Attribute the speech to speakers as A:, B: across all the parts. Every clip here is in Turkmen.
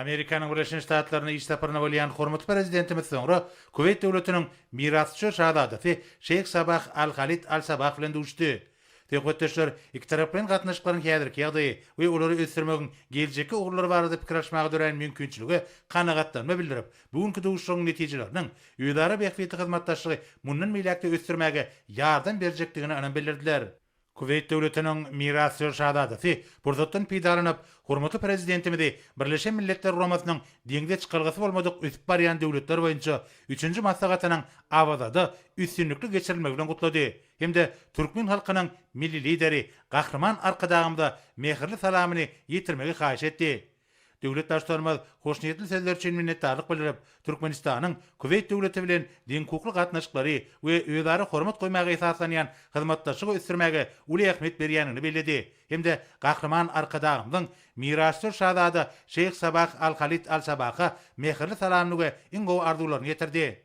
A: Amerikanyň Birleşen Ştatlaryna iş saparyna bolýan hormatly Prezidentimiz soňra Kuweýt Döwletiniň Mirasdüşer şazadasy Şeýh Sabah Al-Halid Al-Sabah bilen duşdy. Söhbetdeşler ikitaraplaýyn gatnaşyklaryň häzirki ýagdaýy we olary ösdürmegiň geljekki ugurlary barada pikir alyşmaga dörän mümkinçilige kanagatlanma bildirip, bu günki duşuşygyň netijeleriniň özara bähbitli hyzmatdaşlygy mundan beýläk-de ösdürmäge ýardam berjekdigine ynam bildirdiler. Kuweýt Döwletiniň Mirasdüşer şazadasy pursatdan peýdalanyp, hormatly Prezidentimizi Birleşen Milletler Guramasynyň deňze çykalgasy bolmadyk ösüp barýan döwletler boýunça üçünji maslahatynyň Awazada üstünlikli geçirilmegi bilen gutlady hem-de türkmen halkynyň Milli Lideri Gahryman Arkadagymyza mähirli salamyny ýetirmegi haýyş etdi. Döwlet Baştutanymyz hoşniýetli sözler üçin minnetdarlyk bildirip, Türkmenistanyň Kuweýt Döwleti bilen deňhukukly gatnaşyklary we özara hormat goýmaga esaslanýan hyzmatdaşlygy ösdürmäge uly ähmiýet berýändigini belledi hem-de Gahryman Arkadagymyzyň mirasdüşer şazada Şeýh Sabah Al-Halid Al-Sabaha mähirli salamyny we iň gowy arzuwlaryny ýetirdi.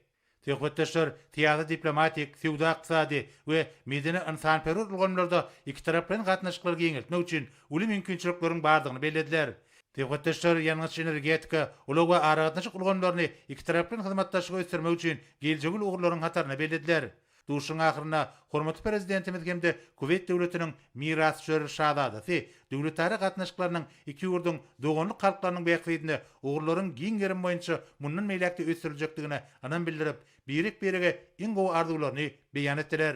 A: Söhbetdeşler syýasy-diplomatik, söwda-ykdysady we medeni-ynsanperwer ulgamlarda ikitaraplaýyn gatnaşyklary giňeltmek üçin uly mümkinçilikleriň bardygyny bellediler. Söhbetdeşler ýangyç-energetika, ulag we aragatnaşyk ulgamlaryny ikitaraplaýyn hyzmatdaşlygy ösdürmek üçin geljegi uly ugurlaryň hatarynda bellediler. Duşuşygyň ahyrynda hormatly Prezidentimiz hem-de Kuweýt Döwletiniň Mirasdüşer Şazadasy döwletara gatnaşyklarynyň iki ýurduň doganlyk halklarynyň bähbidine ugurlaryň giň gerimi boýunça mundan beýläk-de ösdüriljekdigine ynam bildirip, birek-birege iň gowy arzuwlaryny beýan etdiler.